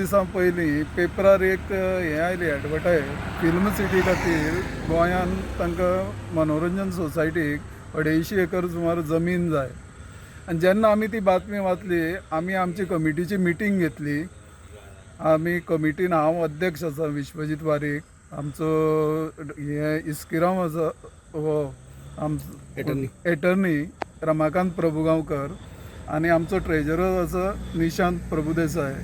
दिसां पयलीं पेपरार एक हें आयली एडवर्टायज, फिल्म सिटी खातीर गोंयान तांकां मनोरंजन सोसायटीक 250 एकर सुमार जमीन जाय. आनी जेन्ना आमी ती बातमी वाचली, आमी आमची कमिटीची मिटींग घेतली. आमी कमिटीन हांव अध्यक्ष आसा, विश्वजीत वारीक, आमचो हे इस्किरांव आसा, हो आमचो एटर्नी. एटर्नी रमाकांत प्रभुगांवकर आनी आमचो ट्रेजरर आसा निशांत प्रभुदेसाय.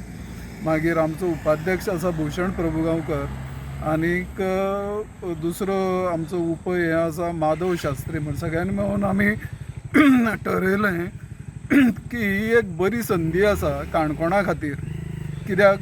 मागीर आमचो उपाध्यक्ष आसा भूषण प्रभुगांवकर आनीक दुसरो आमचो उप हे आसा माधव शास्त्री. म्हण सगळ्यांनी मेळून आमी ठरयलें की ही एक बरी संदी आसा काणकोणा खातीर, कित्याक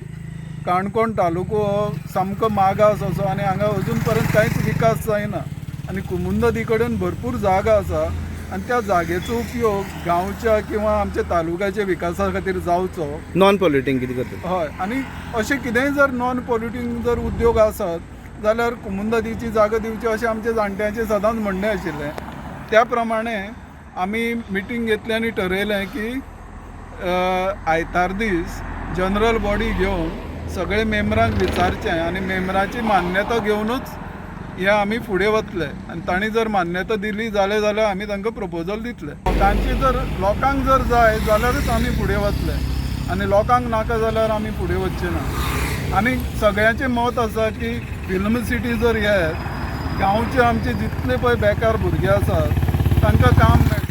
काणकोण तालुको हो सामको मागास असो आनी हांगा अजून पर्यंत कांयच विकास जायना आनी कुमुंददी कडेन भरपूर जागा आसा आनी त्या जागेचो उपयोग गांवच्या किंवा आमच्या तालुक्याच्या विकासा खातीर जावचो. नॉन पॉल्युटींग कितें करता? हय, आनी अशें कितेंय जर नॉन पॉल्युटींग जर उद्योग आसत जाल्यार कुमुंददीची जागा दिवची अशें आमच्या जाणट्यांचें सदांच म्हणणें आशिल्लें. त्या प्रमाणे आमी मिटींग घेतली आनी ठरयलें की आयतार दीस जनरल बॉडी घेवन सगळे मेंबरांक विचारचें आनी मेंबराची मान्यता घेवनूच हे आमी फुडें वतले आनी तांणी जर मान्यता दिली जालें जाल्यार आमी तांकां प्रपोजल दितले. लोकांची जर, लोकांक जर जाय जाल्यारूच आमी फुडें वतले आनी लोकांक नाका जाल्यार आमी फुडें वचचे ना. आनी सगळ्यांचें मत आसा की फिल्म सिटी जर येत, गांवचे आमचे जितले पळय बेकार भुरगे आसात तांकां काम मेळटलें.